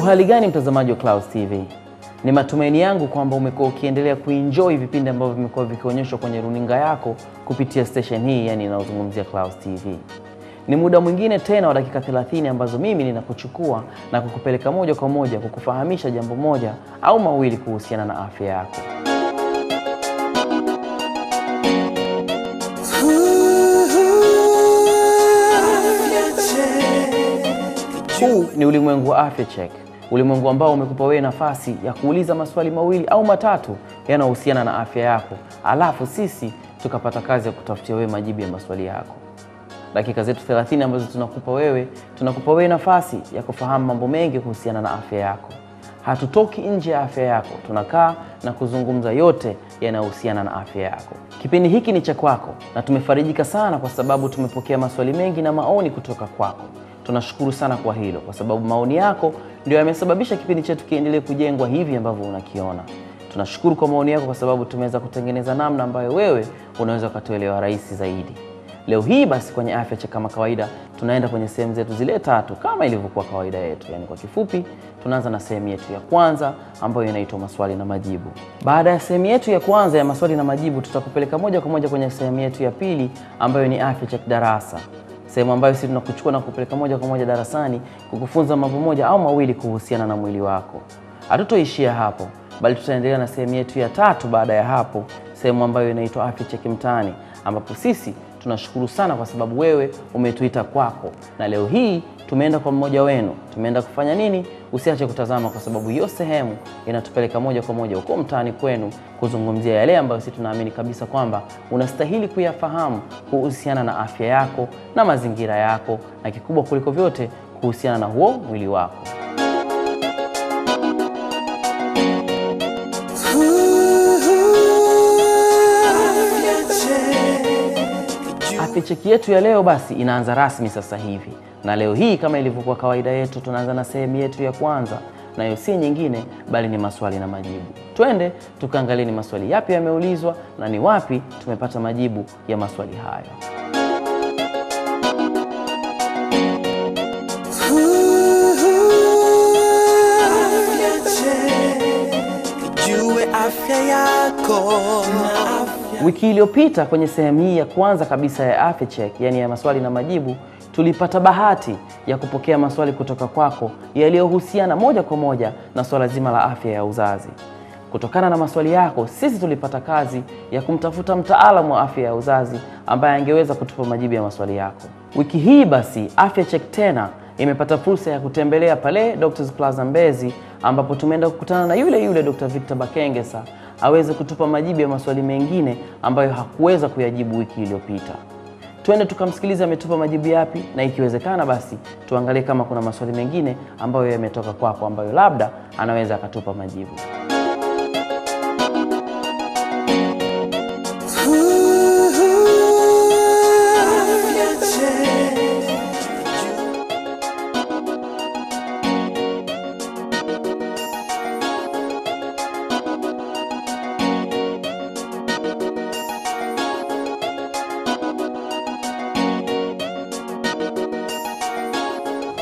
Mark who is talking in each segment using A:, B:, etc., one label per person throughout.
A: Uhali gani mtazamaji wa Clouds TV? Ni matumaini yangu kwamba umekuwa ukiendelea kuenjoy vipindi ambavyo vimekuwa vikionyeshwa kwenye runinga yako kupitia station hii, yani inayozungumzia Clouds TV. Ni muda mwingine tena wa dakika 30 ambazo mimi ninakuchukua na kukupeleka moja kwa moja kukufahamisha jambo moja au mawili kuhusiana na afya yako. Huu ni ulimwengu wa Afya Check, ulimwengu ambao umekupa wewe nafasi ya kuuliza maswali mawili au matatu yanayohusiana na afya yako, alafu sisi tukapata kazi ya kutafutia wewe majibu ya maswali yako. Dakika zetu 30 ambazo tunakupa wewe nafasi ya kufahamu mambo mengi kuhusiana na afya yako. Hatutoki nje ya afya yako, tunakaa na kuzungumza yote yanayohusiana na afya yako. Kipindi hiki ni cha kwako na tumefarijika sana kwa sababu tumepokea maswali mengi na maoni kutoka kwako. Tunashukuru sana kwa hilo kwa sababu maoni yako ndio yamesababisha kipindi chetu kiendelee kujengwa hivi ambavyo unakiona. Tunashukuru kwa maoni yako kwa sababu tumeweza kutengeneza namna ambayo wewe unaweza kutuelewa rahisi zaidi. Leo hii basi kwenye Afya Check kama kawaida tunaenda kwenye sehemu zetu zile tatu kama ilivyokuwa kawaida yetu. Yani kwa kifupi tunaanza na sehemu yetu ya kwanza ambayo inaitwa maswali na majibu. Baada ya sehemu yetu ya kwanza ya maswali na majibu tutakupeleka moja kwa moja kwenye sehemu yetu ya pili ambayo ni Afya Check darasa. Sehemu ambayo sisi tunakuchukua na kupeleka moja kwa moja darasani kukufunza mambo moja au mawili kuhusiana na mwili wako. Hatutoishia hapo, bali tutaendelea na sehemu yetu ya tatu baada ya hapo, sehemu ambayo inaitwa Afya Check mtaani, ambapo sisi tunashukuru sana kwa sababu wewe umetuita kwako. Na leo hii tumeenda kwa mmoja wenu. Tumeenda kufanya nini? Usiache kutazama kwa sababu hiyo sehemu inatupeleka moja kwa moja huko mtaani kwenu kuzungumzia yale ambayo sisi tunaamini kabisa kwamba unastahili kuyafahamu kuhusiana na afya yako na mazingira yako, na kikubwa kuliko vyote kuhusiana na huo mwili wako. Afya Check yetu ya leo basi inaanza rasmi sasa hivi. Na leo hii kama ilivyokuwa kawaida yetu tunaanza na sehemu yetu ya kwanza, nayo si nyingine bali ni maswali na majibu. Twende tukaangalie ni maswali yapi yameulizwa na ni wapi tumepata majibu ya maswali hayo.
B: Afya yako.
A: Wiki iliyopita kwenye sehemu hii ya kwanza kabisa ya Afya Check, yani ya maswali na majibu, tulipata bahati ya kupokea maswali kutoka kwako yaliyohusiana moja kwa moja na swala zima la afya ya uzazi. Kutokana na maswali yako, sisi tulipata kazi ya kumtafuta mtaalamu wa afya ya uzazi ambaye angeweza kutupa majibu ya maswali yako. Wiki hii basi Afya Check tena imepata fursa ya kutembelea pale Doctors Plaza Mbezi, ambapo tumeenda kukutana na yule yule Dr. Victor Bakengesa aweze kutupa majibu ya maswali mengine ambayo hakuweza kuyajibu wiki iliyopita. Twende tukamsikiliza ametupa majibu yapi, na ikiwezekana basi tuangalie kama kuna maswali mengine ambayo yametoka kwako ambayo labda anaweza akatupa majibu.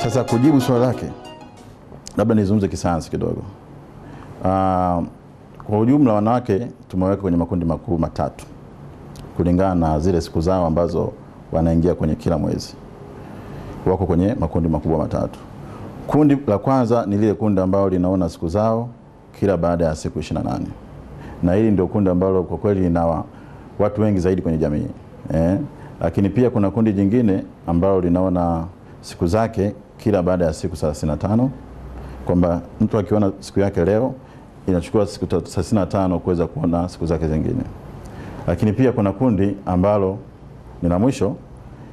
C: Sasa kujibu swali lake, labda nizungumze kisayansi kidogo. Kwa ujumla wanawake tumeweka kwenye makundi makuu matatu kulingana na zile siku zao ambazo wanaingia kwenye kila mwezi. Wako kwenye makundi makubwa matatu. Kundi la kwanza ni lile kundi ambalo linaona siku zao kila baada ya siku 28. Na hili ndio kundi ambalo kwa kweli lina watu wengi zaidi kwenye jamii. Lakini pia kuna kundi jingine ambalo linaona siku zake kila baada ya siku 35, kwamba mtu akiona siku yake leo inachukua siku 35 kuweza kuona siku zake zingine. Lakini pia kuna kundi ambalo ni la mwisho,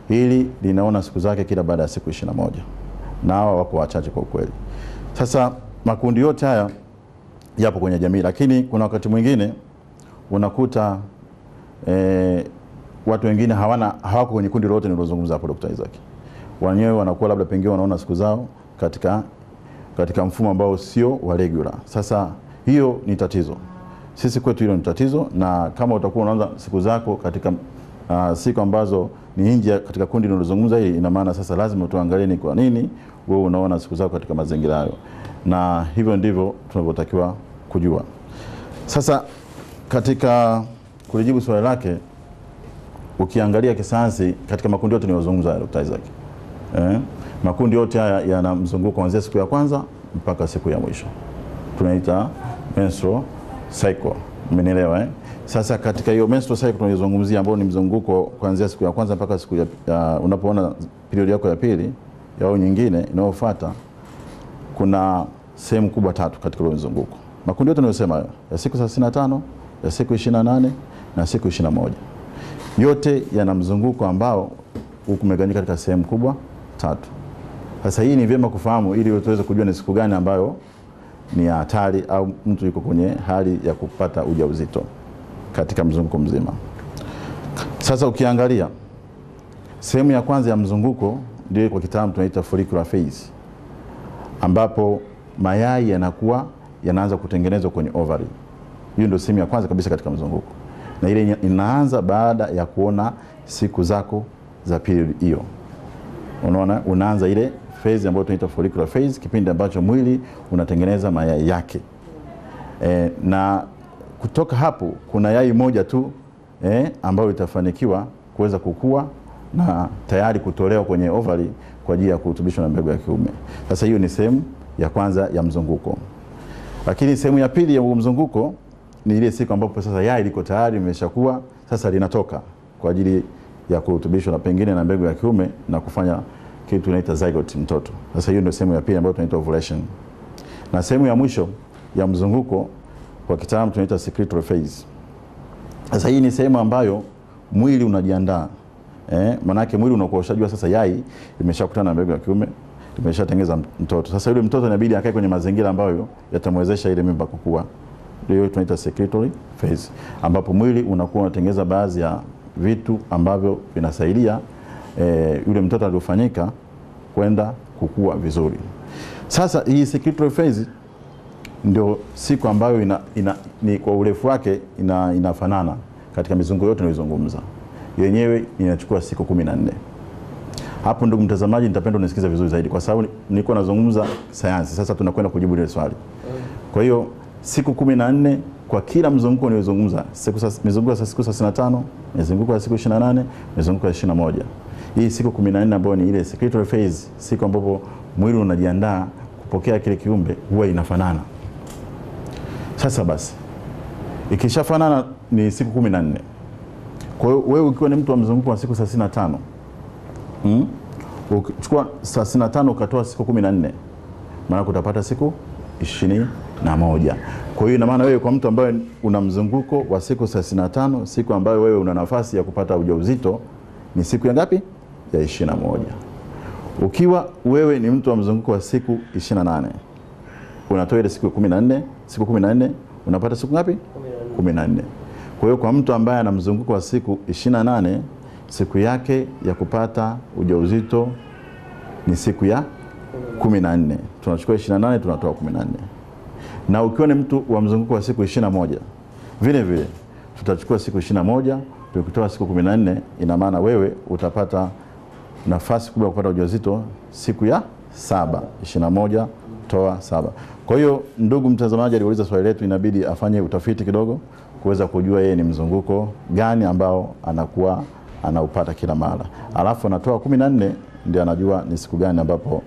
C: hili linaona siku zake kila baada ya siku 21. Na hawa wako wachache kwa ukweli. Sasa makundi yote haya yapo kwenye jamii, lakini kuna wakati mwingine unakuta watu wengine hawako kwenye kundi lolote nilozungumza hapo Dr. Isaac. Wenyewe wanakuwa labda pengine wanaona siku zao katika mfumo ambao sio wa regular. Sasa hiyo ni tatizo. Sisi kwetu hilo ni tatizo, na kama utakuwa unaanza siku zako katika siku ambazo ni nje katika kundi nilozungumza hili, ina maana sasa lazima tuangalie ni kwa nini wewe unaona siku zako katika mazingira hayo. Na hivyo ndivyo tunavyotakiwa kujua. Sasa katika kulijibu swali lake, ukiangalia kisayansi katika makundi yote niliyozungumza Dr. Isaac, makundi yote haya yana mzunguko kuanzia siku ya kwanza mpaka siku ya mwisho. Tunaita menstrual cycle. Umenielewa eh? Sasa katika hiyo menstrual cycle tunayozungumzia, ambao ni mzunguko kuanzia siku ya kwanza mpaka siku ya unapoona period yako ya pili au nyingine inayofuata, kuna sehemu kubwa tatu katika ule mzunguko. Makundi yote tunayosema ya siku 35, ya siku 28 na siku 21. Yote yana mzunguko ambao umegawanyika katika sehemu kubwa tatu. Sasa hii ni vyema kufahamu ili tuweze kujua ni siku gani ambayo ni hatari au mtu yuko kwenye hali ya kupata ujauzito katika mzunguko mzima. Sasa ukiangalia sehemu ya kwanza ya mzunguko ndio kwa kitaalamu tunaita follicular phase, ambapo mayai yanakuwa yanaanza kutengenezwa kwenye ovary. Hiyo ndio sehemu ya kwanza kabisa katika mzunguko. Na ile inaanza baada ya kuona siku zako za period hiyo. Unaona, unaanza ile phase ambayo tunaita follicular phase, kipindi ambacho mwili unatengeneza mayai yake. Na kutoka hapo kuna yai moja tu ambayo itafanikiwa kuweza kukua na tayari kutolewa kwenye ovary kwa ajili ya kurutubishwa na mbegu ya kiume. Sasa hiyo ni sehemu ya kwanza ya mzunguko. Lakini sehemu ya pili ya mzunguko ni ile siku ambapo sasa yai liko tayari limeshakuwa, sasa linatoka kwa ajili ya kurutubishwa na pengine na mbegu ya kiume na kufanya kitu tunaita zygote, mtoto. Sasa hiyo ndio sehemu ya pili ambayo tunaita ovulation. Na sehemu ya mwisho ya mzunguko kwa kitaalamu tunaita secretory phase. Sasa hii ni sehemu ambayo mwili unajiandaa. Manake mwili unakuwa ushajua sasa yai limeshakutana na mbegu ya kiume, limeshatengeza mtoto. Sasa yule mtoto inabidi akae kwenye mazingira ambayo yatamwezesha ile mimba kukua. Ndio tunaita secretory phase, ambapo mwili unakuwa unatengeza baadhi ya vitu ambavyo vinasaidia yule mtoto aliyofanyika kwenda kukua vizuri. Sasa hii secretory phase ndio siku ambayo ni kwa urefu wake inafanana katika mizunguko yote nilizungumza. Yenyewe inachukua siku 14. Hapo ndugu mtazamaji, nitapenda unisikize vizuri zaidi kwa sababu nilikuwa nazungumza sayansi. Sasa tunakwenda kujibu ile swali. Kwa hiyo siku 14 kwa kila mzunguko nilizungumza, mizunguko ya siku 35, mizunguko ya siku 28, mizunguko ya 21. Hii siku 14 ambayo ni ile secretory phase, siku ambapo mwili unajiandaa kupokea kile kiumbe, huwa inafanana. Sasa basi ikishafanana ni siku 14. Kwa hiyo wewe ukiwa ni mtu wa mzunguko wa siku 35, ukichukua 35 ukatoa siku 14, maana utapata siku 21. Kwa hiyo ina maana wewe kwa mtu ambaye una mzunguko wa siku 35, siku ambayo wewe una nafasi ya kupata ujauzito ni siku ya ngapi? Ya 21. Ukiwa wewe ni mtu wa mzunguko wa siku 28, unatoa ile siku 14, siku 14 unapata siku ngapi? 14. Kwa hiyo kwa mtu ambaye ana mzunguko wa siku 28, siku yake ya kupata ujauzito ni siku ya 14. Tunachukua 28 tunatoa 14. Na ukiwa ni mtu wa mzunguko wa siku 21, vile vile tutachukua siku 21 tukitoa siku 14, ina maana wewe utapata nafasi kubwa ya kupata ujauzito siku ya 7. 21 toa 7. Kwa hiyo ndugu mtazamaji aliuliza swali letu, inabidi afanye utafiti kidogo kuweza kujua yeye ni mzunguko gani ambao anakuwa anaupata kila mara. Alafu anatoa 14 ndio anajua ni siku gani ambapo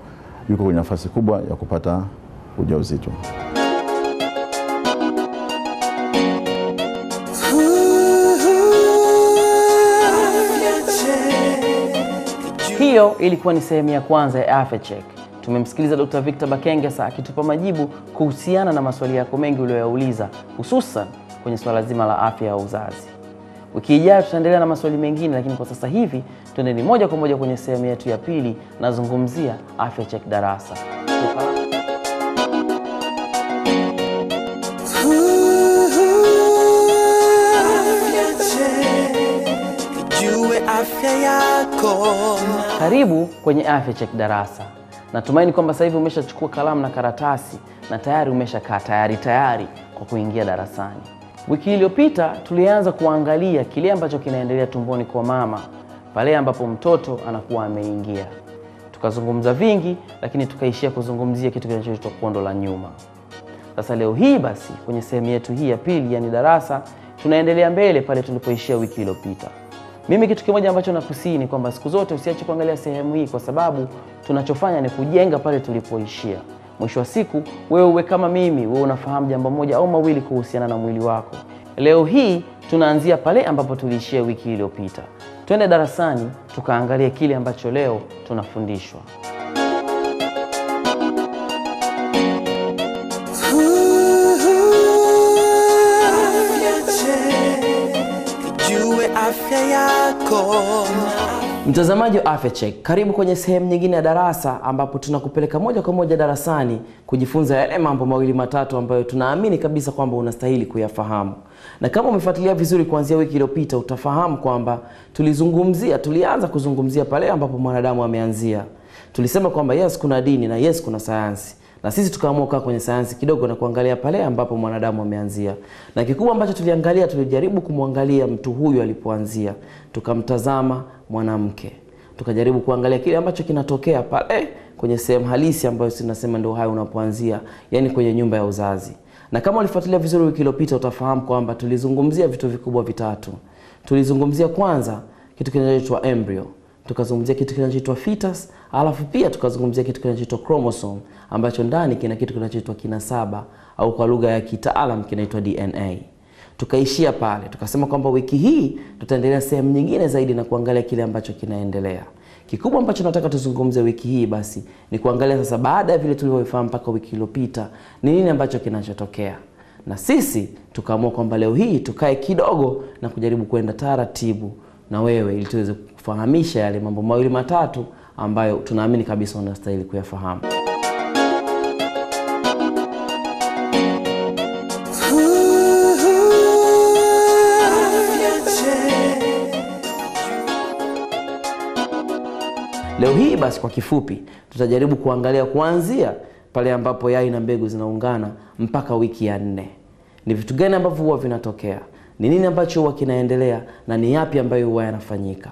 C: yuko kwenye nafasi kubwa ya kupata ujauzito.
A: Hiyo ilikuwa ni sehemu ya kwanza ya Afya Check. Tumemsikiliza Dr. Victor Bakengesa akitupa majibu kuhusiana na maswali yako mengi uliyoyauliza, hususan kwenye swala zima la afya ya uzazi. Wiki ijayo tutaendelea na maswali mengine, lakini kwa sasa hivi twendeni moja kwa moja kwenye sehemu yetu ya pili, nazungumzia Afya Check Darasa. Karibu kwenye Afya Check Darasa. Natumaini kwamba sasa hivi umeshachukua kalamu na karatasi na tayari umeshakaa tayari kwa kuingia darasani. Wiki iliyopita tulianza kuangalia kile ambacho kinaendelea tumboni kwa mama pale ambapo mtoto anakuwa ameingia. Tukazungumza vingi, lakini tukaishia kuzungumzia kitu kinachoitwa kondo la nyuma. Sasa leo hii basi kwenye sehemu yetu hii ya pili, yani darasa, tunaendelea mbele pale tulipoishia wiki iliyopita. Mimi kitu kimoja ambacho nakusihi ni kwamba siku zote usiache kuangalia sehemu hii, kwa sababu tunachofanya ni kujenga pale tulipoishia. Mwisho wa siku wewe uwe kama mimi, wewe unafahamu jambo moja au mawili kuhusiana na mwili wako. Leo hii tunaanzia pale ambapo tuliishia wiki iliyopita. Twende darasani tukaangalie kile ambacho leo tunafundishwa.
B: Afya yako.
A: Mtazamaji wa Afya Check, karibu kwenye sehemu nyingine ya darasa ambapo tunakupeleka moja kwa moja darasani kujifunza yale mambo mawili matatu ambayo tunaamini kabisa kwamba unastahili kuyafahamu. Na kama umefuatilia vizuri kuanzia wiki iliyopita utafahamu kwamba tulianza kuzungumzia pale ambapo mwanadamu ameanzia. Tulisema kwamba yes kuna dini na yes kuna sayansi. Na sisi tukaamua kukaa kwenye sayansi kidogo na kuangalia pale ambapo mwanadamu ameanzia. Na kikubwa ambacho tuliangalia, tulijaribu kumwangalia mtu huyu alipoanzia. Tukamtazama mwanamke. Tukajaribu kuangalia kile ambacho kinatokea pale kwenye sehemu halisi ambayo tunasema ndio hayo unapoanzia, yani kwenye nyumba ya uzazi. Na kama ulifuatilia vizuri wiki iliyopita utafahamu kwamba tulizungumzia vitu vikubwa vitatu. Tulizungumzia kwanza kitu kinachoitwa embryo. Tukazungumzia kitu kinachoitwa fetus, alafu pia tukazungumzia kitu kinachoitwa chromosome ambacho ndani kina kitu kinachoitwa kinasaba au kwa lugha ya kitaalam kinaitwa DNA. Tukaishia pale, tukasema kwamba wiki hii tutaendelea sehemu nyingine zaidi na kuangalia kile ambacho kinaendelea. Kikubwa ambacho nataka tuzungumze wiki hii basi ni kuangalia sasa baada ya vile tulivyofahamu mpaka wiki iliyopita ni nini ambacho kinachotokea. Na sisi tukaamua kwamba leo hii tukae kidogo na kujaribu kwenda taratibu na wewe ili tuweze kufahamisha yale mambo mawili matatu ambayo tunaamini kabisa unastahili kuyafahamu. Leo hii basi kwa kifupi tutajaribu kuangalia kuanzia pale ambapo yai na mbegu zinaungana mpaka wiki ya 4. Ni vitu gani ambavyo huwa vinatokea? Ni nini ambacho huwa kinaendelea na ni yapi ambayo huwa yanafanyika?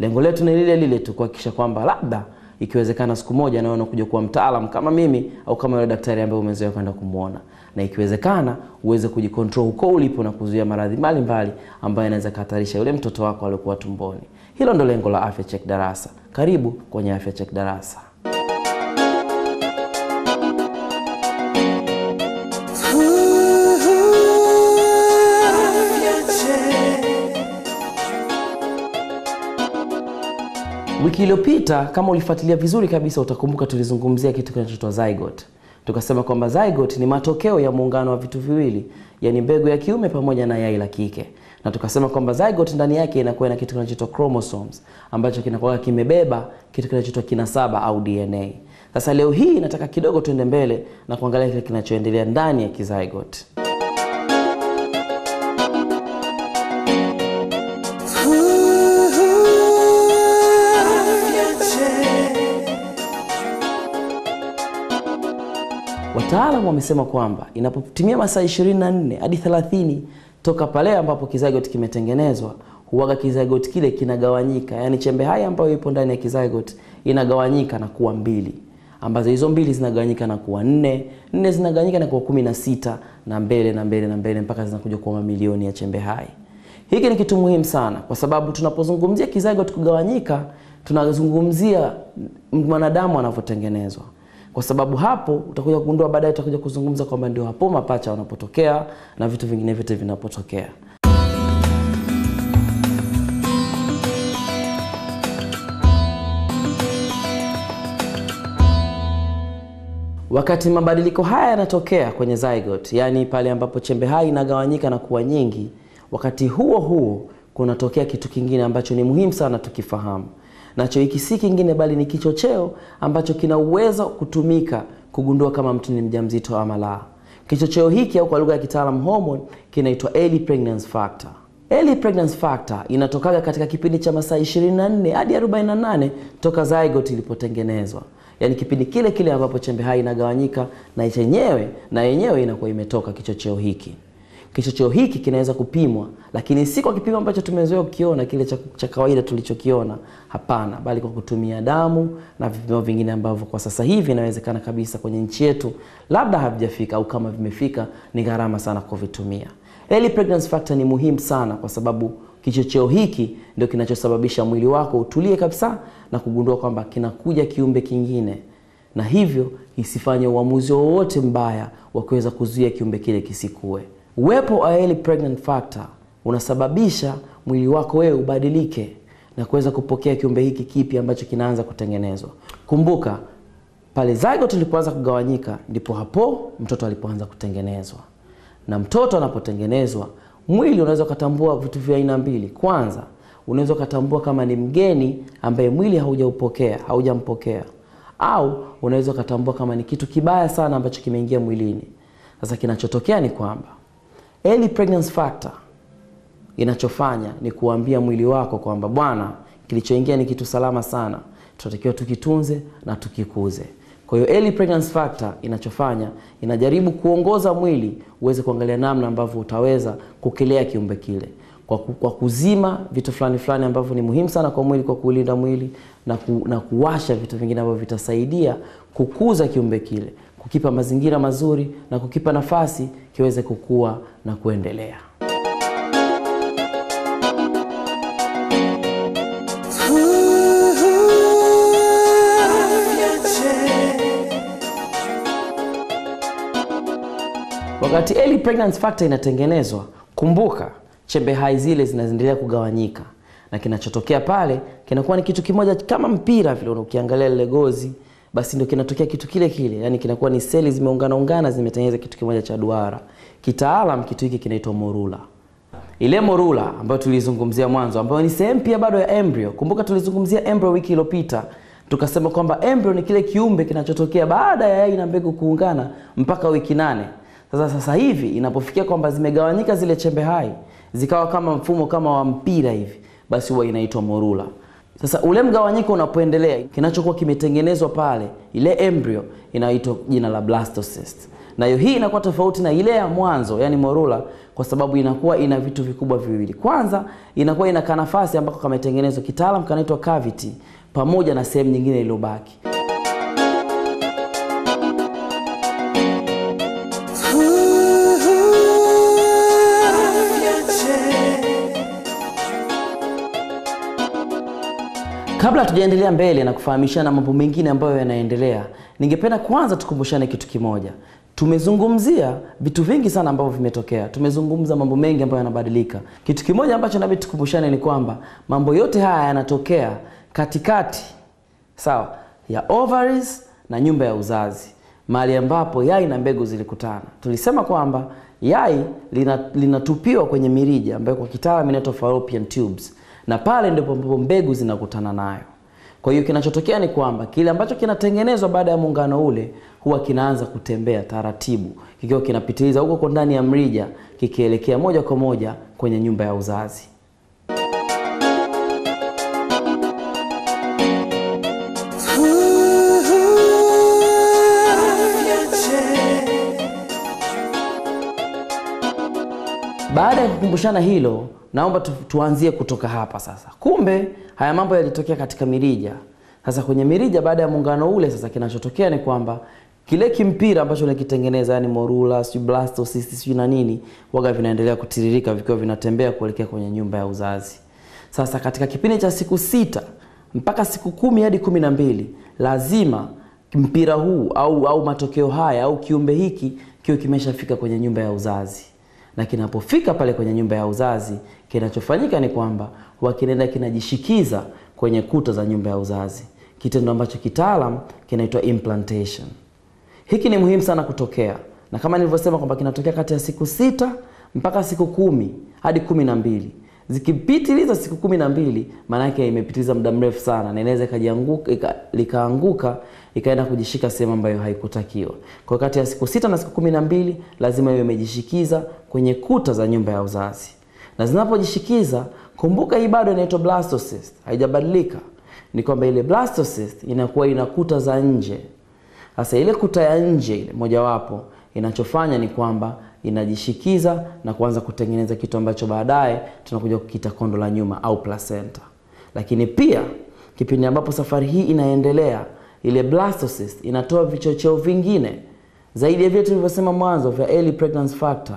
A: Lengo letu ni lile lile tu, kuhakikisha kwamba labda ikiwezekana siku moja na wewe unakuja kuwa mtaalamu kama mimi au kama yule daktari ambaye umezoea kwenda kumuona, na ikiwezekana uweze kujikontrol huko ulipo na kuzuia maradhi mbalimbali ambayo yanaweza kuhatarisha yule mtoto wako aliyokuwa tumboni. Hilo ndo lengo la Afya Check Darasa. Karibu kwenye Afya Check Darasa. Wiki iliyopita kama ulifuatilia vizuri kabisa utakumbuka tulizungumzia kitu kinachoitwa zygote. Tukasema kwamba zygote ni matokeo ya muungano wa vitu viwili, yani mbegu ya kiume pamoja na yai la kike. Na tukasema kwamba zygote ndani yake inakuwa na kitu kinachoitwa chromosomes ambacho kinakuwa kimebeba kitu kinachoitwa kinasaba au DNA. Sasa leo hii nataka kidogo tuende mbele na kuangalia kile kinachoendelea ndani ya kizygote. Wataalamu wamesema kwamba inapotimia masaa 24 hadi 30 toka pale ambapo kizygote kimetengenezwa, huwaga kizygote kile kinagawanyika. Yani chembe hai ambayo ipo ndani ya kizygote inagawanyika na kuwa 2, ambazo hizo 2 zinagawanyika na kuwa 4, 4 zinagawanyika na kuwa 16 na mbele na mbele na mbele mpaka zinakuja kuwa mamilioni ya chembe hai. Hiki ni kitu muhimu sana kwa sababu tunapozungumzia kizygote kugawanyika, tunazungumzia mwanadamu anavyotengenezwa. Kwa sababu hapo utakuja kugundua baadaye, utakuja kuzungumza kwamba ndio hapo mapacha wanapotokea na vitu vingine vyote vinapotokea. Wakati mabadiliko haya yanatokea kwenye zygote, yani pale ambapo chembe hai inagawanyika na kuwa nyingi, wakati huo huo kunatokea kitu kingine ambacho ni muhimu sana tukifahamu. Nacho hiki si kingine bali ni kichocheo ambacho kina uwezo kutumika kugundua kama mtu ni mjamzito ama la. Kichocheo hiki au kwa lugha ya kitaalamu hormone kinaitwa early pregnancy factor. Early pregnancy factor inatokaga katika kipindi cha masaa 24 hadi 48 toka zygote ilipotengenezwa. Yaani kipindi kile kile ambapo chembe hai inagawanyika na yenyewe inakuwa imetoka kichocheo hiki. Kichocheo hiki kinaweza kupimwa, lakini si kwa kipimo ambacho tumezoea kukiona kile cha kawaida tulichokiona, hapana, bali kwa kutumia damu na vipimo vingine ambavyo kwa sasa hivi inawezekana kabisa kwenye nchi yetu labda havijafika, au kama vimefika ni gharama sana kuvitumia. Early pregnancy factor ni muhimu sana kwa sababu kichocheo hiki ndio kinachosababisha mwili wako utulie kabisa na kugundua kwamba kinakuja kiumbe kingine, na hivyo isifanye uamuzi wowote mbaya wa kuweza kuzuia kiumbe kile kisikue. Uwepo wa early pregnant factor unasababisha mwili wako wewe ubadilike na kuweza kupokea kiumbe hiki kipi ambacho kinaanza kutengenezwa. Kumbuka pale zygote ilipoanza kugawanyika ndipo hapo mtoto alipoanza kutengenezwa. Na mtoto anapotengenezwa, mwili unaweza kutambua vitu vya aina mbili. Kwanza, unaweza kutambua kama ni mgeni ambaye mwili haujaupokea, haujampokea, au unaweza kutambua kama ni kitu kibaya sana ambacho kimeingia mwilini. Sasa kinachotokea ni kwamba early pregnancy factor inachofanya ni kuambia mwili wako kwamba bwana, kilichoingia ni kitu salama sana, tunatakiwa tukitunze na tukikuze. Kwa hiyo early pregnancy factor inachofanya, inajaribu kuongoza mwili uweze kuangalia namna ambavyo utaweza kukilea kiumbe kile kwa kuzima vitu fulani fulani ambavyo ni muhimu sana kwa mwili, kwa kulinda mwili na kuwasha vitu vingine ambavyo vitasaidia kukuza kiumbe kile, kukipa mazingira mazuri na kukipa nafasi kiweze kukua na kuendelea. Wakati early pregnancy factor inatengenezwa, kumbuka chembe hai zile zinaendelea kugawanyika, na kinachotokea pale kinakuwa ni kitu kimoja kama mpira vile, ukiangalia lile gozi, basi ndio kinatokea kitu kile kile, yani kinakuwa ni seli zimeungana ungana zimetengeneza kitu kimoja cha duara. Kitaalam kitu hiki kinaitwa morula. Ile morula ambayo tulizungumzia mwanzo, ambayo ni sehemu pia bado ya embryo. Kumbuka tulizungumzia embryo wiki iliyopita. Tukasema kwamba embryo ni kile kiumbe kinachotokea baada ya yai na mbegu kuungana mpaka wiki 8. Sasa hivi inapofikia kwamba zimegawanyika zile chembe hai zikawa kama mfumo kama wa mpira hivi, basi huwa inaitwa morula. Sasa ule mgawanyiko unapoendelea, kinachokuwa kimetengenezwa pale, ile embryo inaitwa jina la blastocyst. Na hiyo hii inakuwa tofauti na ile ya mwanzo, yani morula, kwa sababu inakuwa ina vitu vikubwa viwili. Kwanza, inakuwa ina kanafasi ambako kametengenezwa kitaalamu kanaitwa cavity, pamoja na sehemu nyingine iliyobaki. Kabla tujaendelea mbele na kufahamishana mambo mengine ambayo yanaendelea, ningependa kwanza tukumbushane kitu kimoja. Tumezungumzia vitu vingi sana ambavyo vimetokea. Tumezungumza mambo mengi ambayo yanabadilika. Kitu kimoja ambacho inabidi tukumbushane ni kwamba mambo yote haya yanatokea katikati, sawa, ya ovaries na nyumba ya uzazi, mahali ambapo yai na mbegu zilikutana. Tulisema kwamba yai linatupiwa kwenye mirija ambayo kwa kitaalamu inaitwa fallopian tubes, na pale ndipo ambapo mbegu zinakutana nayo. Kwa hiyo kinachotokea ni kwamba kile ambacho kinatengenezwa baada ya muungano ule huwa kinaanza kutembea taratibu, kikiwa kinapitiliza huko kwa ndani ya mrija, kikielekea moja kwa moja kwenye nyumba ya uzazi. Baada ya kukumbushana hilo, naomba tuanzie kutoka hapa sasa. Kumbe haya mambo yalitokea katika mirija. Sasa kwenye mirija baada ya muungano ule, sasa kinachotokea ni kwamba kile kimpira ambacho unakitengeneza, yani morula, si blastocyst, si na nini, waga vinaendelea kutiririka vikiwa vinatembea kuelekea kwenye nyumba ya uzazi. Sasa katika kipindi cha siku 6 mpaka siku 10 hadi 12 lazima mpira huu au matokeo haya au kiumbe hiki kiwe kimeshafika kwenye nyumba ya uzazi. Na kinapofika pale kwenye nyumba ya uzazi, kinachofanyika ni kwamba wakinaenda kinajishikiza kwenye kuta za nyumba ya uzazi, kitendo ambacho kitaalam kinaitwa implantation. Hiki ni muhimu sana kutokea, na kama nilivyosema kwamba kinatokea kati ya siku 6 mpaka siku 10 hadi 12. Zikipitiliza siku 12, maana yake imepitiliza muda mrefu sana, na inaweza likaanguka ikaenda kujishika sehemu ambayo haikutakiwa. Kwa kati ya siku 6 na siku 12 lazima iwe imejishikiza kwenye kuta za nyumba ya uzazi. Na zinapojishikiza, kumbuka hii bado inaitwa blastocyst, haijabadilika. Ni kwamba ile blastocyst inakuwa ina kuta za nje. Sasa ile kuta ya nje ile mojawapo inachofanya ni kwamba inajishikiza na kuanza kutengeneza kitu ambacho baadaye tunakuja kukiita kondo la nyuma au placenta. Lakini pia kipindi ambapo safari hii inaendelea, ile blastocyst inatoa vichocheo vingine zaidi ya vile tulivyosema mwanzo vya early pregnancy factor.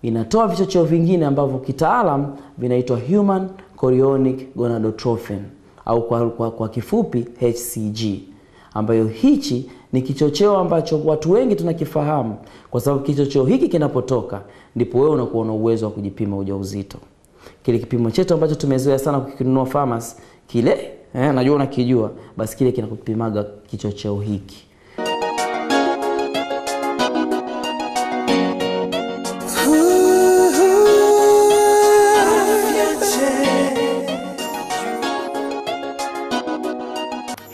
A: Inatoa vichocheo vingine ambavyo kitaalam vinaitwa human chorionic gonadotrophin au kwa kifupi HCG, ambayo hichi ni kichocheo ambacho watu wengi tunakifahamu, kwa sababu kichocheo hiki kinapotoka ndipo wewe unakuwa na uwezo wa kujipima ujauzito. Kile kipimo chetu ambacho tumezoea sana kukinunua pharmacy kile, najua unakijua, basi kile kinakupimaga kichocheo hiki.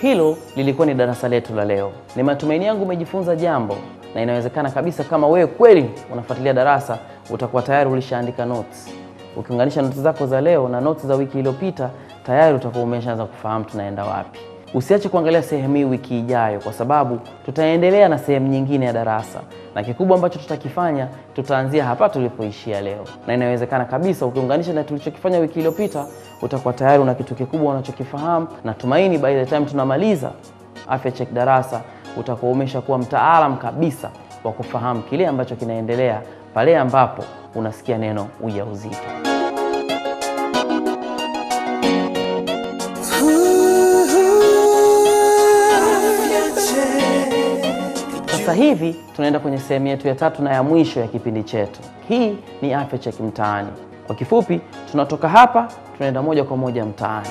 A: Hilo lilikuwa ni darasa letu la leo. Ni matumaini yangu umejifunza jambo, na inawezekana kabisa kama wewe kweli unafuatilia darasa utakuwa tayari ulishaandika notes. Ukiunganisha notes zako za leo na notes za wiki iliyopita, tayari utakuwa umeshaanza kufahamu tunaenda wapi. Usiache kuangalia sehemu hii wiki ijayo, kwa sababu tutaendelea na sehemu nyingine ya darasa. Na kikubwa ambacho tutakifanya, tutaanzia hapa tulipoishia leo. Na inawezekana kabisa ukiunganisha na tulichokifanya wiki iliyopita, utakuwa tayari una kitu kikubwa unachokifahamu. Natumaini by the time tunamaliza Afya Check darasa, utakuwa umeshakuwa mtaalamu kabisa wa kufahamu kile ambacho kinaendelea pale ambapo unasikia neno ujauzito. Sasa hivi tunaenda kwenye sehemu yetu ya tatu na ya mwisho ya kipindi chetu. Hii ni Afya Check Mtaani. Kwa kifupi, tunatoka hapa tunaenda moja kwa moja mtaani.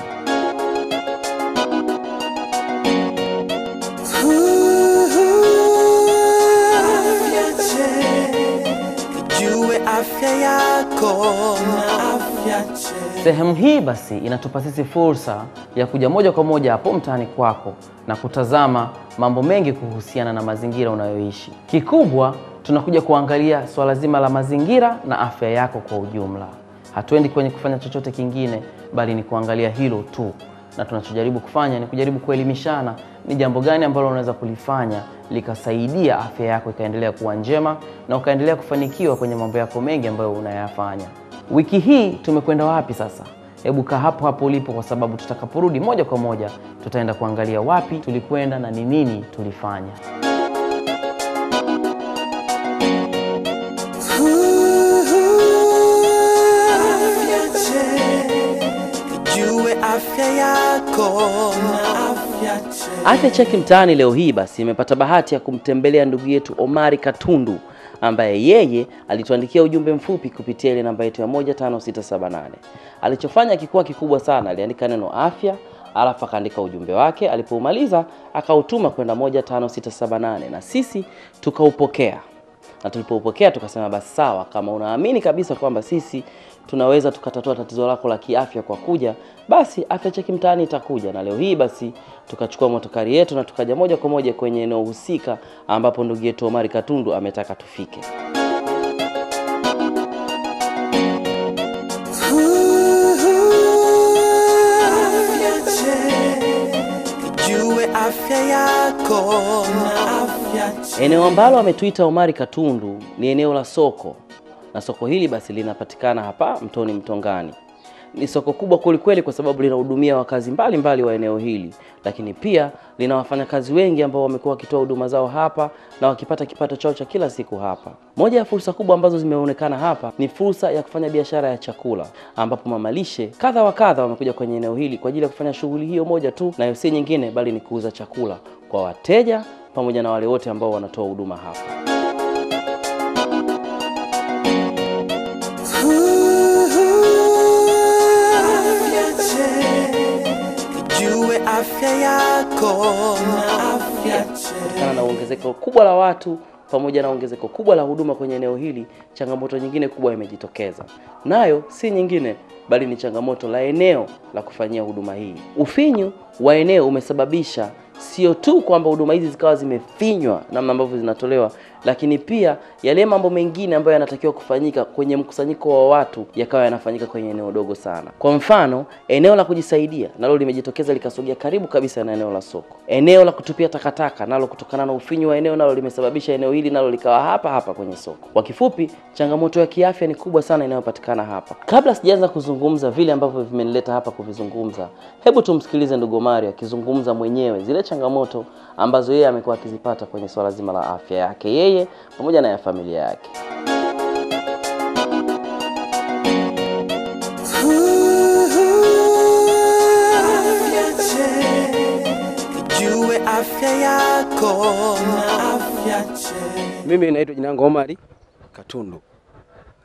A: Sehemu hii basi inatupa sisi fursa ya kuja moja kwa moja hapo mtaani kwako na kutazama mambo mengi kuhusiana na mazingira unayoishi. Kikubwa tunakuja kuangalia swala zima la mazingira na afya yako kwa ujumla. Hatuendi kwenye kufanya chochote kingine bali ni kuangalia hilo tu. Na tunachojaribu kufanya ni kujaribu kuelimishana ni jambo gani ambalo unaweza kulifanya likasaidia afya yako ikaendelea kuwa njema na ukaendelea kufanikiwa kwenye mambo yako mengi ambayo unayafanya. Wiki hii tumekwenda wapi sasa? Hebu kaa hapo hapo ulipo, kwa sababu tutakaporudi moja kwa moja tutaenda kuangalia wapi tulikwenda na ni nini tulifanya. Afya Check Mtaani leo hii basi imepata bahati ya kumtembelea ndugu yetu Omari Katundu, ambaye yeye alituandikia ujumbe mfupi kupitia ile namba yetu ya 15678. Alichofanya kikuwa kikubwa sana, aliandika neno afya, alafu akaandika ujumbe wake, alipoumaliza akautuma kwenda 15678 na sisi tukaupokea. Na tulipoupokea tukasema basi sawa, kama unaamini kabisa kwamba sisi tunaweza tukatatua tatizo lako la kiafya kwa kuja, basi Afya Check Mtaani itakuja. Na leo hii basi tukachukua motokari yetu na tukaja moja kwa moja kwenye eneo husika ambapo ndugu yetu Omari Katundu ametaka tufike. Eneo ambalo ametuita Omari Katundu ni eneo la soko. Na soko hili basi linapatikana hapa Mtoni Mtongani. Ni soko kubwa kweli kwa sababu linahudumia wakazi mbalimbali wa eneo hili, lakini pia lina wafanyakazi wengi ambao wamekuwa wakitoa huduma zao hapa na wakipata kipato chao cha kila siku hapa. Moja ya fursa kubwa ambazo zimeonekana hapa ni fursa ya kufanya biashara ya chakula, ambapo mamalishe kadha wa kadha wamekuja kwenye eneo hili kwa ajili ya kufanya shughuli hiyo moja tu, na si nyingine bali ni kuuza chakula kwa wateja pamoja na wale wote ambao wanatoa huduma hapa. Kutokana na ongezeko kubwa la watu pamoja na ongezeko kubwa la huduma kwenye eneo hili, changamoto nyingine kubwa imejitokeza. Nayo si nyingine bali ni changamoto la eneo la kufanyia huduma hii. Ufinyu wa eneo umesababisha sio tu kwamba huduma hizi zikawa zimefinywa namna ambavyo zinatolewa Lakini pia yale mambo mengine ambayo yanatakiwa kufanyika kwenye mkusanyiko wa watu yakawa yanafanyika kwenye eneo dogo sana. Kwa mfano, eneo la kujisaidia nalo limejitokeza likasogea karibu kabisa na eneo la soko. Eneo la kutupia takataka nalo kutokana na ufinyu wa eneo nalo limesababisha eneo hili nalo likawa hapa hapa kwenye soko. Kwa kifupi, changamoto ya kiafya ni kubwa sana inayopatikana hapa. Kabla sijaanza kuzungumza vile ambavyo vimenileta hapa kuvizungumza, hebu tumsikilize ndugu Omari akizungumza mwenyewe zile changamoto ambazo yeye amekuwa akizipata kwenye swala zima la afya yake yeye pamoja na ya familia yake.
B: Jue afya yako na afya njema.
D: Mimi naitwa jina langu Omari Katundu.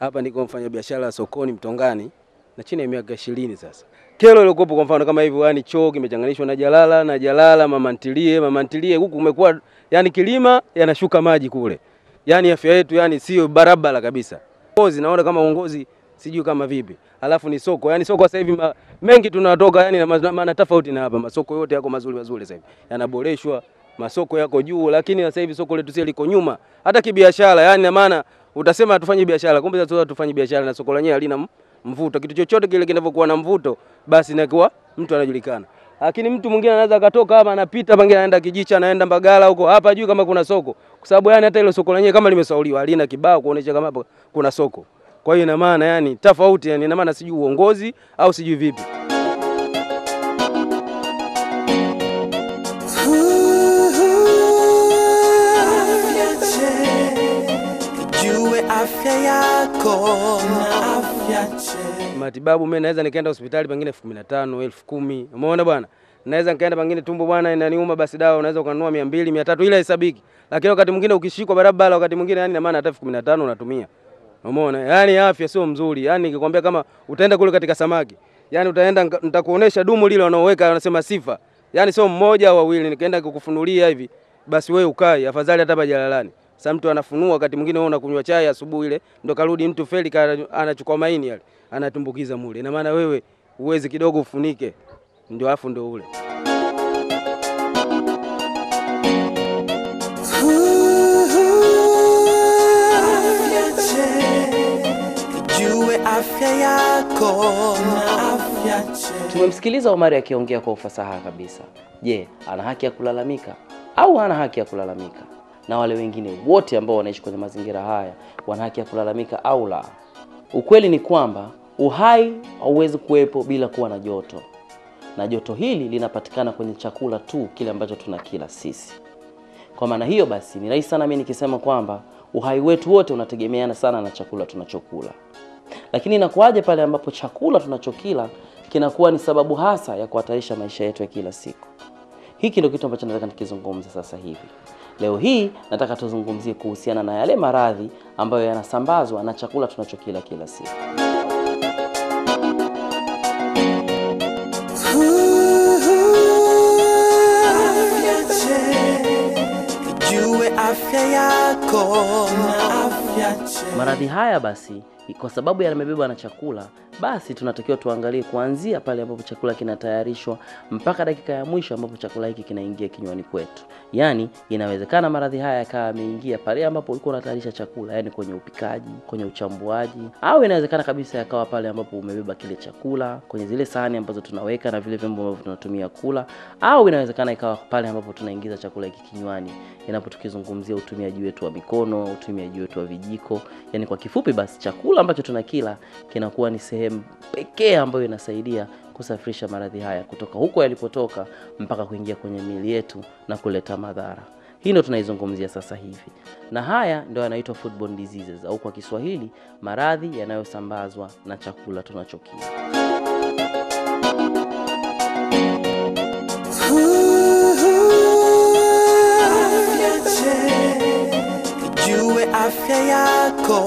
D: Hapa niko mfanya biashara sokoni Mtongani na chini ya miaka 20 sasa. Kero iliyokuwepo kwa mfano kama hivi, yani choo kimechanganishwa na jalala, mama ntilie huku kumekuwa yani kilima yanashuka maji kule. Yani afya yetu yani sio barabara kabisa. Uongozi naona kama uongozi sijui kama vipi. Alafu ni soko, yani soko sasa hivi mengi tunatoka yani maana tofauti na hapa. Masoko yote yako mazuri mazuri sasa hivi. Yanaboreshwa, masoko yako juu, lakini sasa hivi soko letu sisi liko nyuma. Hata kibiashara yani na maana utasema hatufanye biashara, kumbe sasa hatufanye biashara na soko lenyewe halina mvuto. Kitu chochote kile kinavyokuwa na mvuto basi inakuwa mtu anajulikana. Lakini mtu mwingine anaweza akatoka hapa anapita pengine anaenda Kijicha, anaenda Mbagala huko, hapa juu kama kuna soko. Kwa sababu yani hata ile soko lenyewe kama limesauliwa, halina kibao kuonesha kama hapa kuna soko. Kwa hiyo ina maana yani tofauti, yani ina maana sijui uongozi au sijui vipi.
B: Jue afya yako na afya njema.
D: Matibabu mimi naweza nikaenda hospitali pengine 15,000, 10,000. Umeona bwana? Naweza nikaenda pengine tumbo bwana inaniuma, basi dawa unaweza ukanunua 200, 300 ile hesabiki. Lakini wakati mwingine ukishikwa barabara, wakati mwingine yani ina maana hata 15,000 unatumia. Umeona? Yani afya sio mzuri. Yani nikikwambia kama utaenda kule katika samaki, yani utaenda nitakuonesha dumu lile wanaoweka wanasema sifa. Yani sio mmoja au wawili, nikaenda kukufunulia hivi basi wewe ukai afadhali hata bajalalani. Sasa mtu anafunua, wakati mwingine wewe unakunywa chai asubuhi ile ndo karudi mtu feli anachukua maini yale anatumbukiza mule. Ina maana wewe uwezi kidogo ufunike ndio afu ndio ule.
B: Jue afya yako na afya njema.
A: Tumemsikiliza Omari akiongea kwa ufasaha kabisa. Je, ana haki ya kulalamika au hana haki ya kulalamika? Na wale wengine wote ambao wanaishi kwenye mazingira haya wana haki ya kulalamika au la? Ukweli ni kwamba uhai hauwezi kuwepo bila kuwa na joto. Na joto hili linapatikana kwenye chakula tu, kile ambacho tunakila sisi. Kwa maana hiyo basi ni rahisi sana mimi nikisema kwamba uhai wetu wote unategemeana sana na chakula tunachokula. Lakini inakuwaje pale ambapo chakula tunachokila kinakuwa ni sababu hasa ya kuhatarisha maisha yetu ya kila siku? Hiki ndio kitu ambacho nataka nikizungumza sasa hivi. Leo hii nataka tuzungumzie kuhusiana na yale maradhi ambayo yanasambazwa na chakula tunachokila kila siku.
B: Jue afya yako na afya njema.
A: Maradhi haya basi kwa sababu yamebebwa na chakula, basi tunatakiwa tuangalie kuanzia pale ambapo chakula kinatayarishwa mpaka dakika ya mwisho ambapo chakula hiki kinaingia kinywani kwetu. Yani inawezekana maradhi haya yakawa yameingia pale ambapo ulikuwa unatayarisha chakula, yani kwenye upikaji, kwenye uchambuaji, au inawezekana kabisa yakawa pale ambapo umebeba kile chakula kwenye zile sahani ambazo tunaweka na vile vyombo ambavyo tunatumia kula, au inawezekana ikawa pale ambapo tunaingiza chakula hiki kinywani, inapo tukizungumzia utumiaji wetu wa mikono, utumiaji wetu wa vijiko. Yani kwa kifupi basi chakula ambacho tunakila kinakuwa ni sehemu pekee ambayo inasaidia kusafirisha maradhi haya kutoka huko yalipotoka mpaka kuingia kwenye miili yetu na kuleta madhara. Hii ndio tunaizungumzia sasa hivi. Na haya ndio yanaitwa foodborne diseases, au kwa Kiswahili maradhi yanayosambazwa na chakula tunachokila.
B: Jue afya yako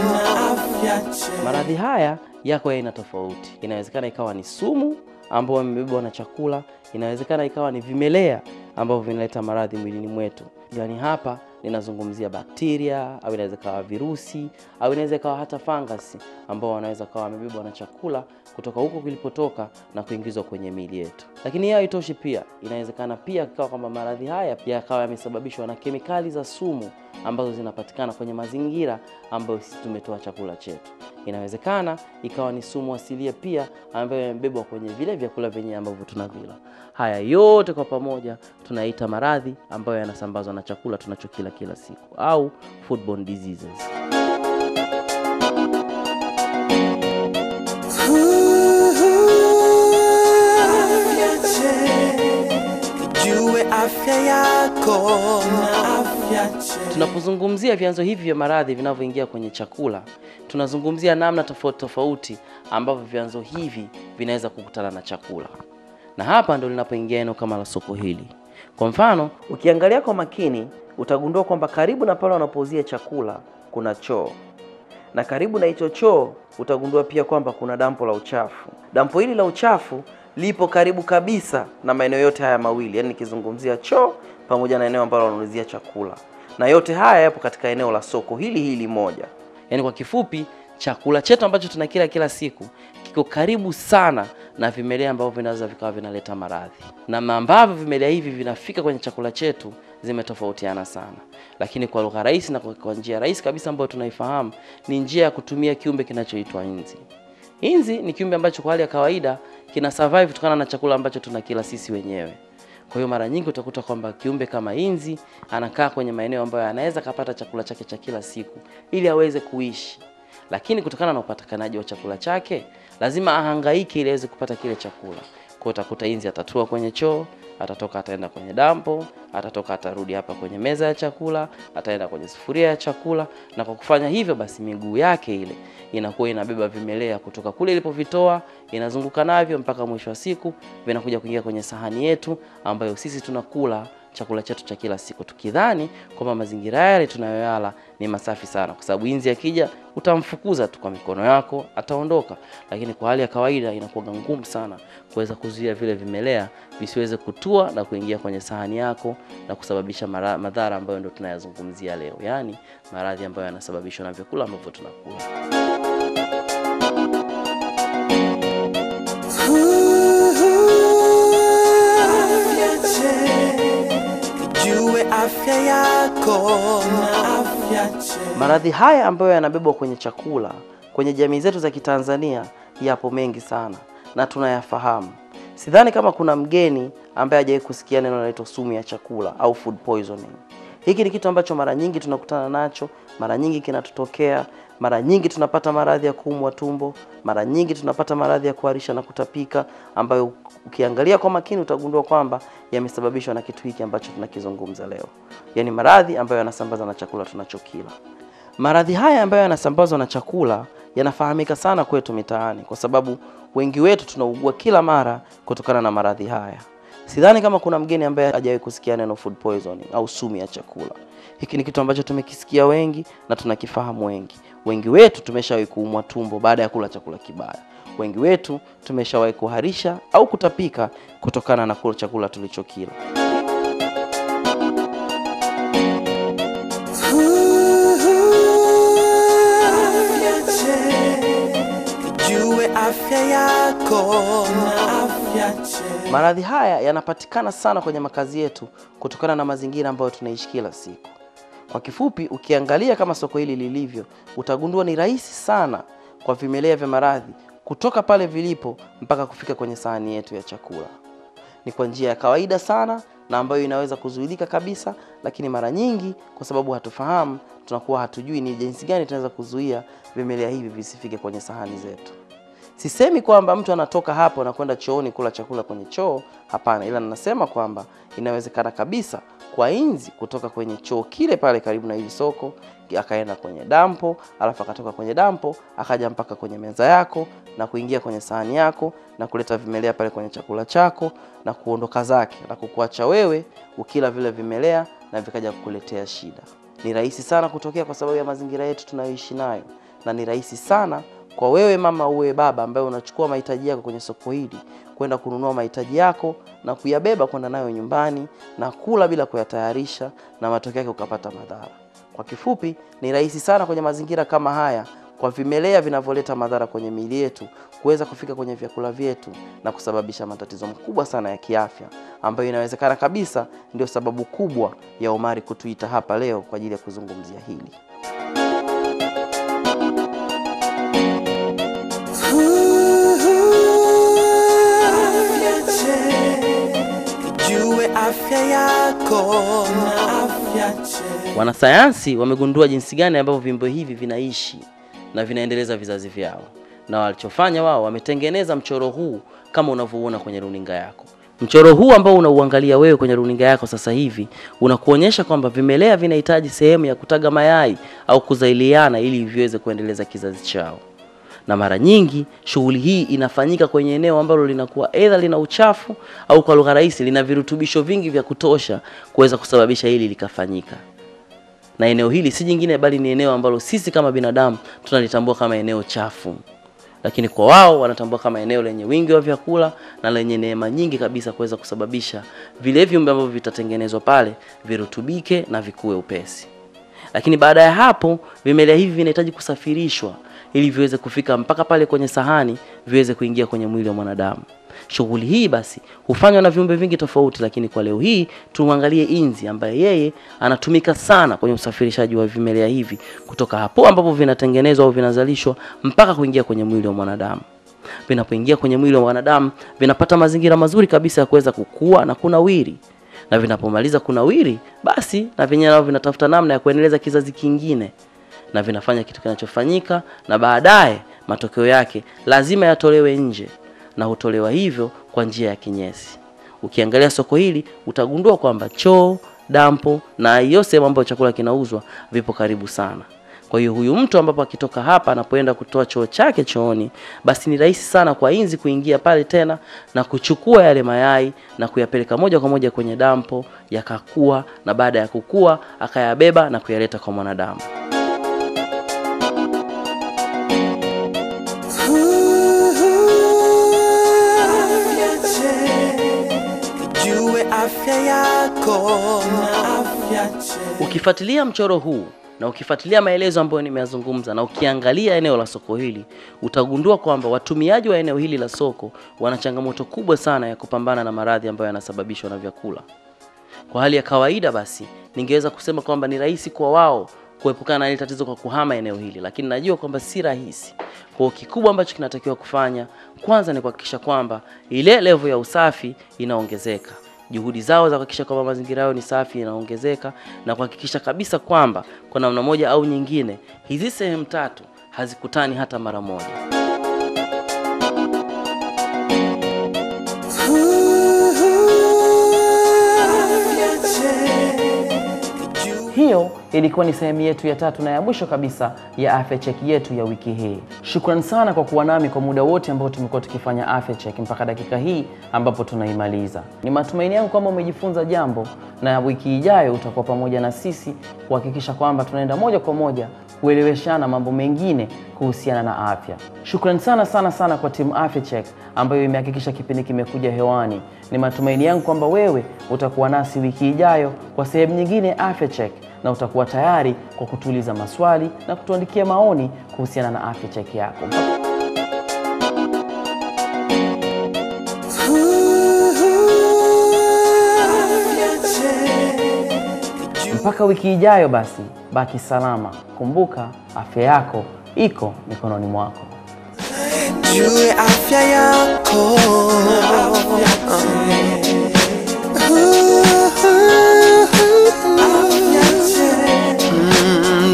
B: na afya njema.
A: Maradhi haya yako ya aina tofauti. Inawezekana ikawa ni sumu ambao wamebebwa na chakula, inawezekana ikawa ni vimelea ambavyo vinaleta maradhi mwilini mwetu. Yani hapa ninazungumzia bakteria, au inaweza kawa virusi, au inaweza kawa hata fungus ambao wanaweza kawa wamebebwa na chakula kutoka huko kilipotoka na kuingizwa kwenye miili yetu. Lakini hiyo haitoshi pia, inawezekana pia ikawa kwamba maradhi haya yakawa yamesababishwa na kemikali za sumu ambazo zinapatikana kwenye mazingira ambayo sisi tumetoa chakula chetu. Inawezekana ikawa ni sumu asilia pia ambayo imebebwa kwenye vile vyakula vyenyewe ambavyo tunavila. Haya yote kwa pamoja tunaita maradhi ambayo yanasambazwa na chakula tunachokila kila siku au foodborne diseases.
B: Afya yako na afya njema.
A: Tunapozungumzia vyanzo hivi vya maradhi vinavyoingia kwenye chakula, tunazungumzia namna tofauti tofauti ambavyo vyanzo hivi vinaweza kukutana na chakula. Na hapa ndo linapoingia eneo kama la soko hili. Kwa mfano, ukiangalia kwa makini utagundua kwamba karibu na pale wanapouzia chakula kuna choo. Na karibu na hicho choo utagundua pia kwamba kuna dampo la uchafu. Dampo hili la uchafu lipo karibu kabisa na maeneo yote haya mawili, yani nikizungumzia choo pamoja na eneo ambalo wanauzia chakula. Na yote haya yapo katika eneo la soko hili hili moja. Yani kwa kifupi, chakula chetu ambacho tunakila kila siku kiko karibu sana na vimelea ambavyo vinaweza vikawa vinaleta maradhi. Na ambavyo vimelea hivi vinafika kwenye chakula chetu zimetofautiana sana. Lakini kwa lugha rahisi na kwa njia rahisi kabisa ambayo tunaifahamu ni njia ya kutumia kiumbe kinachoitwa inzi. Inzi ni kiumbe ambacho kwa hali ya kawaida kina survive kutokana na chakula ambacho tunakila sisi wenyewe. Kwa hiyo mara nyingi utakuta kwamba kiumbe kama inzi anakaa kwenye maeneo ambayo anaweza kupata chakula chake cha kila siku ili aweze kuishi. Lakini kutokana na upatikanaji wa chakula chake lazima ahangaike ili aweze kupata kile chakula. Kwa hiyo utakuta inzi atatua kwenye choo, atatoka ataenda kwenye dampo, atatoka atarudi hapa kwenye meza ya chakula, ataenda kwenye sufuria ya chakula. Na kwa kufanya hivyo basi miguu yake ile inakuwa inabeba vimelea kutoka kule ilipovitoa, inazunguka navyo mpaka mwisho wa siku vinakuja kuingia kwenye sahani yetu ambayo sisi tunakula chakula chetu cha kila siku, tukidhani kwamba mazingira yale tunayoyala ni masafi sana, kwa sababu inzi akija utamfukuza tu kwa mikono yako ataondoka. Lakini kwa hali ya kawaida inakuwa ngumu sana kuweza kuzuia vile vimelea visiweze kutua na kuingia kwenye sahani yako na kusababisha madhara ambayo ndio tunayazungumzia leo, yani maradhi ambayo yanasababishwa na vyakula ambavyo tunakula.
B: Afya yako na afya njema.
A: Maradhi haya ambayo yanabebwa kwenye chakula kwenye jamii zetu za Kitanzania yapo mengi sana na tunayafahamu. Sidhani kama kuna mgeni ambaye hajawahi kusikia neno linaloitwa sumu ya chakula au food poisoning. Hiki ni kitu ambacho mara nyingi tunakutana nacho, mara nyingi kinatutokea, mara nyingi tunapata maradhi ya kuumwa tumbo, mara nyingi tunapata maradhi ya kuharisha na kutapika ambayo ukiangalia kwa makini utagundua kwamba yamesababishwa na kitu hiki ambacho tunakizungumza leo. Yaani maradhi ambayo yanasambaza na chakula tunachokila. Maradhi haya ambayo yanasambazwa na chakula yanafahamika sana kwetu mitaani kwa sababu wengi wetu tunaugua kila mara kutokana na maradhi haya. Sidhani kama kuna mgeni ambaye hajawahi kusikia neno food poisoning au sumu ya chakula. Hiki ni kitu ambacho tumekisikia wengi na tunakifahamu wengi. Wengi wetu tumeshawahi kuumwa tumbo baada ya kula chakula kibaya. Wengi wetu tumeshawahi kuharisha au kutapika kutokana na kula chakula tulichokila.
B: Afya yako na afya njema.
A: Maradhi haya yanapatikana sana kwenye makazi yetu kutokana na mazingira ambayo tunaishi kila siku. Kwa kifupi, ukiangalia kama soko hili lilivyo, utagundua ni rahisi sana kwa vimelea vya maradhi kutoka pale vilipo mpaka kufika kwenye sahani yetu ya chakula. Ni kwa njia ya kawaida sana na ambayo inaweza kuzuilika kabisa, lakini mara nyingi kwa sababu hatufahamu, tunakuwa hatujui ni jinsi gani tunaweza kuzuia vimelea hivi visifike kwenye sahani zetu. Sisemi kwamba mtu anatoka hapo na kwenda chooni kula chakula kwenye choo, hapana, ila ninasema kwamba inawezekana kabisa kwa inzi kutoka kwenye choo kile pale karibu na hili soko, akaenda kwenye dampo, alafu akatoka kwenye dampo, akaja mpaka kwenye meza yako na kuingia kwenye sahani yako na kuleta vimelea pale kwenye chakula chako na kuondoka zake na kukuacha wewe ukila vile vimelea na vikaja kukuletea shida. Ni rahisi sana kutokea kwa sababu ya mazingira yetu tunayoishi nayo, na ni rahisi sana kwa wewe mama uwe baba ambaye unachukua mahitaji yako kwenye soko hili kwenda kununua mahitaji yako na kuyabeba kwenda nayo nyumbani na kula bila kuyatayarisha, na matokeo yake ukapata madhara. Kwa kifupi, ni rahisi sana kwenye mazingira kama haya kwa vimelea vinavyoleta madhara kwenye miili yetu kuweza kufika kwenye vyakula vyetu na kusababisha matatizo makubwa sana ya kiafya, ambayo inawezekana kabisa ndio sababu kubwa ya Omari kutuita hapa leo kwa ajili ya kuzungumzia hili.
B: Afya yako na afya njema.
A: Wanasayansi wamegundua jinsi gani ambavyo viumbe hivi vinaishi na vinaendeleza vizazi vyao. Na walichofanya wao, wametengeneza mchoro huu kama unavyoona kwenye runinga yako. Mchoro huu ambao unauangalia wewe kwenye runinga yako sasa hivi unakuonyesha kwamba vimelea vinahitaji sehemu ya kutaga mayai au kuzailiana ili viweze kuendeleza kizazi chao. Na mara nyingi shughuli hii inafanyika kwenye eneo ambalo linakuwa either lina uchafu au kwa lugha rahisi lina virutubisho vingi vya kutosha kuweza kusababisha hili likafanyika. Na eneo hili si jingine bali ni eneo ambalo sisi kama binadamu tunalitambua kama eneo chafu. Lakini kwa wao wanatambua kama eneo lenye wingi wa vyakula na lenye neema nyingi kabisa kuweza kusababisha vile viumbe ambavyo vitatengenezwa pale virutubike na vikue upesi. Lakini baada ya hapo vimelea hivi vinahitaji kusafirishwa ili viweze kufika mpaka pale kwenye sahani, viweze kuingia kwenye mwili wa mwanadamu. Shughuli hii basi hufanywa na viumbe vingi tofauti, lakini kwa leo hii tumwangalie inzi ambaye yeye anatumika sana kwenye usafirishaji wa vimelea hivi kutoka hapo ambapo vinatengenezwa au vinazalishwa mpaka kuingia kwenye mwili wa mwanadamu. Vinapoingia kwenye mwili wa mwanadamu vinapata mazingira mazuri kabisa ya kuweza kukua na kunawiri. Na vinapomaliza kunawiri basi na vyenyewe nao vinatafuta namna ya kuendeleza kizazi kingine, na vinafanya kitu kinachofanyika, na baadaye matokeo yake lazima yatolewe nje, na hutolewa hivyo kwa njia ya kinyesi. Ukiangalia soko hili utagundua kwamba choo, dampo na hiyo sehemu ambayo chakula kinauzwa vipo karibu sana. Kwa hiyo huyu mtu ambapo akitoka hapa anapoenda kutoa choo chake chooni, basi ni rahisi sana kwa inzi kuingia pale tena na kuchukua yale mayai na kuyapeleka moja kwa moja kwenye dampo, yakakua, na baada ya kukua akayabeba na kuyaleta kwa mwanadamu.
B: Afya yako na afya njema.
A: Ukifuatilia mchoro huu na ukifuatilia maelezo ambayo nimeyazungumza na ukiangalia eneo la soko hili, utagundua kwamba watumiaji wa eneo hili la soko wana changamoto kubwa sana ya kupambana na maradhi ambayo yanasababishwa na vyakula. Kwa hali ya kawaida basi ningeweza kusema kwamba ni rahisi kwa wao kuepukana na hili tatizo kwa kuhama eneo hili, lakini najua kwamba si rahisi. Kwa kikubwa ambacho kinatakiwa kufanya kwanza ni kuhakikisha kwamba ile level ya usafi inaongezeka. Juhudi zao za kuhakikisha kwamba mazingira yao ni safi inaongezeka, na kuhakikisha kabisa kwamba kwa namna moja au nyingine hizi sehemu tatu hazikutani hata mara moja. Hiyo ilikuwa ni sehemu yetu ya tatu na ya mwisho kabisa ya Afya Check yetu ya wiki hii. Shukrani sana kwa kuwa nami kwa muda wote ambao tumekuwa tukifanya Afya Check mpaka dakika hii ambapo tunaimaliza. Ni matumaini yangu kwamba umejifunza jambo, na wiki ijayo utakuwa pamoja na sisi kuhakikisha kwamba tunaenda moja kwa moja kueleweshana mambo mengine kuhusiana na afya. Shukrani sana sana sana kwa timu Afya Check ambayo imehakikisha kipindi kimekuja hewani. Ni matumaini yangu kwamba wewe utakuwa nasi wiki ijayo kwa sehemu nyingine Afya Check, na utakuwa tayari kwa kutuuliza maswali na kutuandikia maoni kuhusiana na Afya Check yako. Mpaka wiki ijayo basi, baki salama. Kumbuka afya yako iko mikononi mwako.
B: Jue afya yako.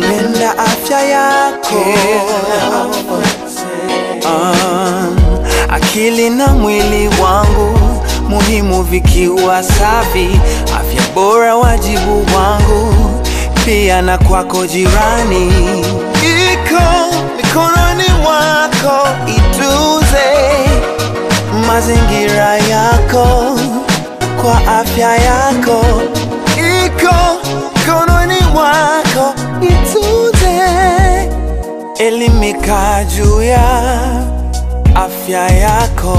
B: Penda afya yako. Akili na mwili wangu muhimu vikiwa safi, afya bora wajibu wangu pia na kwako jirani. Iko mikononi mwako, ituze mazingira yako kwa afya yako. Iko mikononi mwako, ituze. Elimika juu ya afya yako.